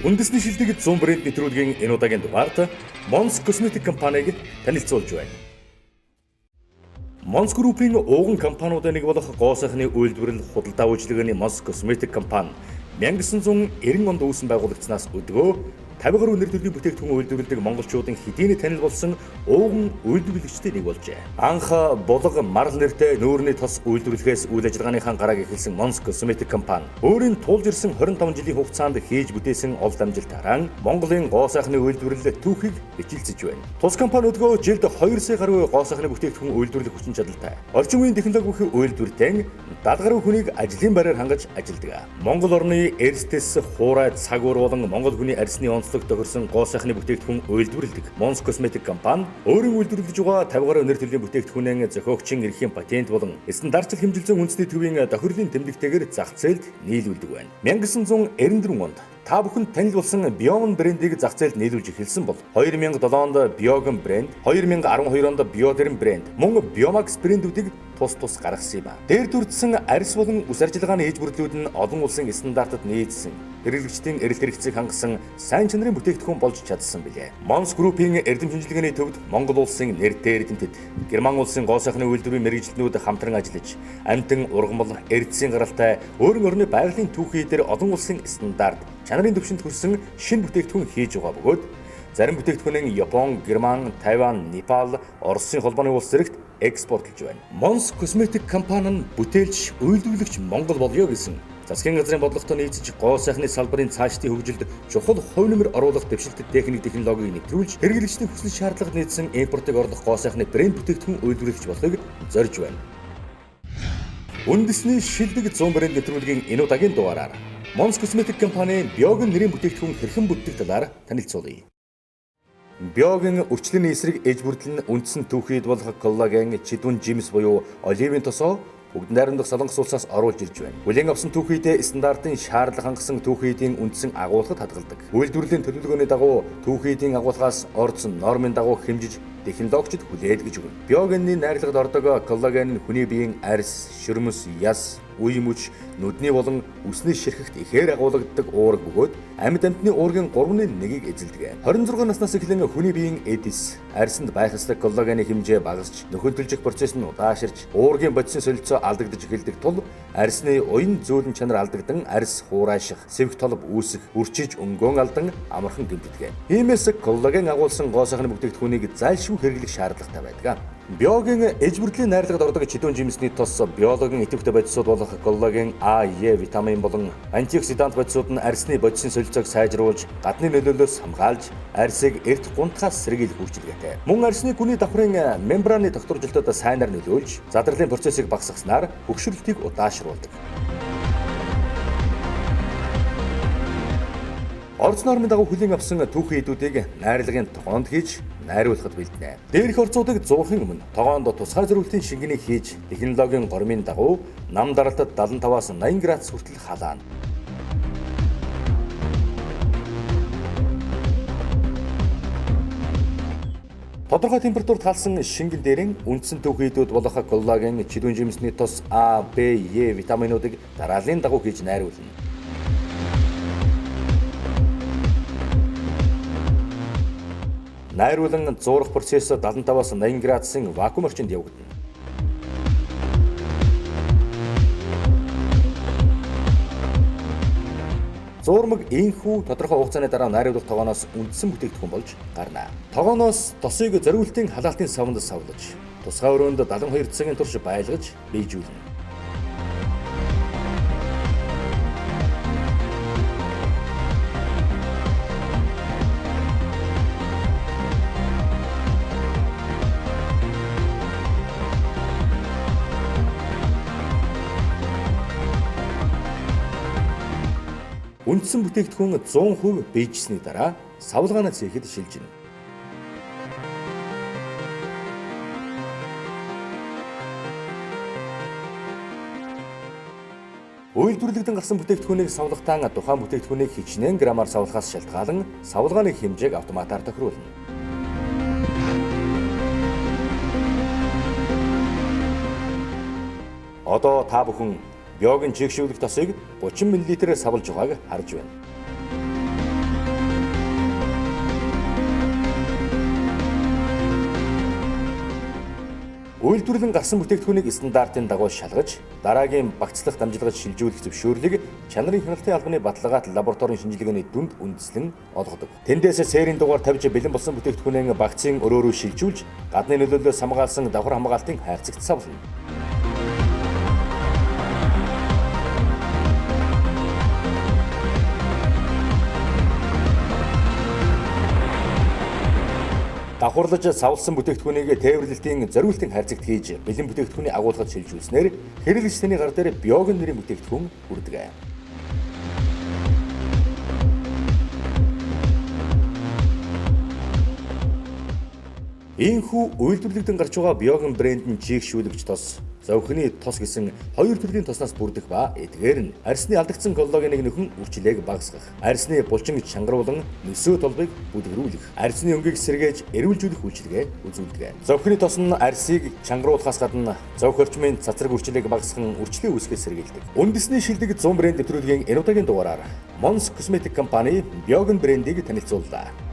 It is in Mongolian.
Үндэсний шилдэг 100 брэнд нэвтрүүлгийн энэ удаагийн дугаард Mons Cosmetic компанийг танилцуулж байна. Mons Group-ийн ууган компаниудын нэг болох гоо сайхны үйлдвэрлэл худалдаа үйлчилгээний Mons Cosmetic компани 1990 онд үүсэн байгуулагдсанаас өдгөө 50 гаруй нэр төрлийн бүтээгдэхүүн үйлдвэрлэдэг монголчуудын хэдийний танил болсон ууган үйлдвэрлэгчдийн нэг болжээ. Анх булга марл нэртэй нүүрний тос үйлдвэрлэхээс үйл ажиллагааныхаа гарааг эхэлсэн Mons Cosmetic компани өөрийн тулж ирсэн 25 жилийн хугацаанд хийж бүтээсэн олон амжилтаараа Монголын гоо сайхны үйлдвэрлэл түүхийг бижилцэж байна. Тус компани өдгөө жилд 2 сая гаруй гоо сайхны бүтээгдэхүүн үйлдвэрлэх хүчин чадалтай. Орчин үеийн технологи бүхий үйлдвэртэн 70 гаруй хүнийг ажлын байраар хангаж ажилладаг. Монгол орны эрсдэс хуурай цаг уур болон монгол хүний арьсны онцлог тохирсон гоо сайхны бүтээгдэхүүн үйлдвэрлэдэг. Mons Cosmetic компани өөрийн үйлдвэрлэж байгаа 50 гаруй нэр төрлийн бүтээгдэхүүнээ зохиогчийн эрхийн патент болон стандартчил хэмжилзэн үндэсний төвийн тохирлын тэмдэгтэйгээр зах зээлд нийлүүлдэг байна. 1994 онд та бүхэнд танил болсон Bion брендийг зах зээлд нийлүүлж эхэлсэн бол 2007 онд Biogen брэнд, 2012 онд Bioderm брэнд, мөн Biomax брэндүүдийг тус тус гаргасан юм а. Дээр дүрдсэн арьс болон үс арчилгааны ээж бүрдлүүд нь олон улсын стандартад нийцсэн, хэрэглэгчдийн эрэлт хэрэгцээг хангасан сайн чанарын бүтээгдэхүүн болж чадсан билээ. Mons Group-ийн эрдэм шинжилгээний төвд Монгол улсын нэртэй эрдэмтэд, Герман улсын гоо сайхны үйлдвэрийн мэргэжилтнүүд хамтран ажиллаж, амьтан, ургамал, эрдэсийн гаралтай өөрийн орны байгалийн түүхий дээр олон улсын стандарт, чанарын түвшинд хүрсэн шинэ бүтээгдэхүүн хийж байгаа бөгөөд зарим бүтээгдэхүүнээ Япон, Герман, Тайван, Непал, Оросын холбооны улс зэрэгт экспортлж байна. Mons Cosmetic компани нь бүтээлч, үйлдвэрлэгч Монгол болёо гэсэн засгийн газрын бодлоготой нийцэж гоо сайхны салбарын цаашдын хөгжилд чухал хувь нэмэр оруулах дэвшилтэт техник технологиг нэвтрүүлж, хэрэглэгчдийн хүсэл шаардлагад нийцсэн импортыг орлох гоо сайхны брэнд бүтээгдэхүүн үйлдвэрлэгч болохыг зорж байна. Үндэсний шилдэг 100 брэнд нэвтрүүлгийн энэ удаагийн дугаараар Mons Cosmetic компани Biogen нэрийн бүтээгдэхүүн хэрхэн бүтдэг талаар танилцуулъя. Biogen үрчлэний эсрэг ээж бүрдэл нь үндсэн түүхийд болох коллаген, чидүн жимс буюу оливын тосоо бүгд найрамдах Солонгос улсаас оруулж ирж байна. Хүлээн авсан түүхийдээ стандартын шаардлага хангасан түүхийдийн үндсэн агуулгад хадгалдаг. Үйлдвэрлэлийн төлөвлөгөөний дагуу түүхийдийн агуулгаас орцсон нормын дагуу хэмжиж технологичд хүлээлгэж өгнө. Биогенний найрлагад ордог коллаген нь хүний биеийн арьс, ширмэс, яс, үе мөч, нүдний болон үсний ширхэгт ихээр агуулгаддаг уураг бөгөөд амьд амьтны уургийн 3.1-ийг эзэлдэг. 26 наснаас эхлэн хүний биеийн эдис, арьсанд байх ёстой коллагены хэмжээ багасч, нөхөнтөлжих процесс нь удааширч, уургийн бодисын солилцоо алдагдаж эхэлдэг тул арьсны уян зөөлөн чанар алдагдан арьс хуурайших, сэвх толб үүсэх, үрчиж өнгөн алдан амархан гэмтдэг. Иймээс коллаген агуулсан гоо сайхны бүтээгдэхүүнийг зайлшгүй хэрэглэх шаардлагатай байдаг. Биоген ээж бүрдлийн найрлагад ордог чидүүн жимсний тос биологийн идэвхтэй бодисууд болох коллаген А, Е витамин болон антиоксидант бодисууд нь арьсны бодисын солилцоог сайжруулж, гадны нөлөөллөөс хамгаалж, арьсыг эрт гунтахаас сэргийлэх үйлчилгээтэй. Мөн арьсны гүний давхрын мембраны тогтворжилтод сайнаар нөлөөлж, задарлын процессыг багасгаснаар хөгшөрлөлтийг удаашруулдаг. Орц нормын дагуу хүлээн авсан түүхий эдүүдийг найрлагын тогоонд хийж найруулахад бэлдэнэ. Дээрх орцуудыг зуурахын өмнө тогоонд тусгай зориултын шингэнийг хийж технологийн гормын дагуу нам даралтад 75-аас 80 градус хүртэл халаана. Тодорхой температурт халсан шингэн дээрэн үндсэн түүхийдүүд болох коллаген, чидүүн жимсний тос А, Б, Е витаминуудыг дарааллын дагуу хийж найруулна. Найруулан зуурах процесс 75-аас 80 градусын вакуум орчинд явагдана. Зуурмаг энхүү тодорхой хугацааны дараа найруулах тогооноос үндсэн бүтээгдэхүүн болж гарна. Тогооноос тосыг зориултын халаалтын савнд савлаж, тусгай өрөөнд 72 цагийн турш байлгаж бийжүүлнэ. Үндсэн бүтээгдэхүүн 100% бийжсэний дараа савлгааны цехэд шилжинэ. Үйлдвэрлэгдэн гарсан бүтээгдэхүүнийг савлахтаа тухайн бүтээгдэхүүнийг хичнээн грамаар савлахаас шалтгаалan савлгааны хэмжээг автоматар тохируулна. Одоо та бүхэн Биоген чигшүүлэх тосыг 30 мл-ээр савлж байгааг харж байна. Үйлдвэрлэн гарсан бүтээгдэхүүнийг стандартын дагуу шалгаж, дараагийн багцлах дамжлагад шилжүүлэх зөвшөөрлийг чанарын хяналтын албаны баталгаат лабораторийн шинжилгээний дүнд үндэслэн олгодог. Тэндээс серийн дугаар тавьж бэлэн болсон бүтээгдэхүүнээ багцын өрөөрөө шилжүүлж, гадны нөлөөллөөс хамгаалсан давхар хамгаалтын хайрцагт савлана. Давхарлаж савлсан бүтээгдэхүүнийг тээвэрлэлтийн зориултын хайрцагт хийж бэлэн бүтээгдэхүүний агуулгад шилжүүлснээр хэрэглэгч таны гар дээр Биогын нэрийн бүтээгдэхүүн хүрдэг. Ийхүү үйлдвэрлэгдэн гарч байгаа Биогын брэнд нь чийгшүүлэгч тос, зовхины тос гэсэн хоёр төрлийн тоснаас бүрдэх ба эдгээр нь арьсны алдагдсан коллагеныг нөхөн үрчлээг багасгах, арьсны булчин чангаруулан нөсөө толбыг бүдгэрүүлэх, арьсны өнгийг сэргээж эрүүлжүүлэх үйлчилгээ үзүүлдэг. Зовхины тос нь арьсыг чангаруулахаас гадна зовх орчмын цацраг үрчлээг багасган үрчлээ үүсгэхээс сэргийлдэг. Үндэсний шилдэг 100 брэнд нэвтрүүлгийн энэ удаагийн дугаараар Mons Cosmetic компани Биогын брендийг танилцууллаа.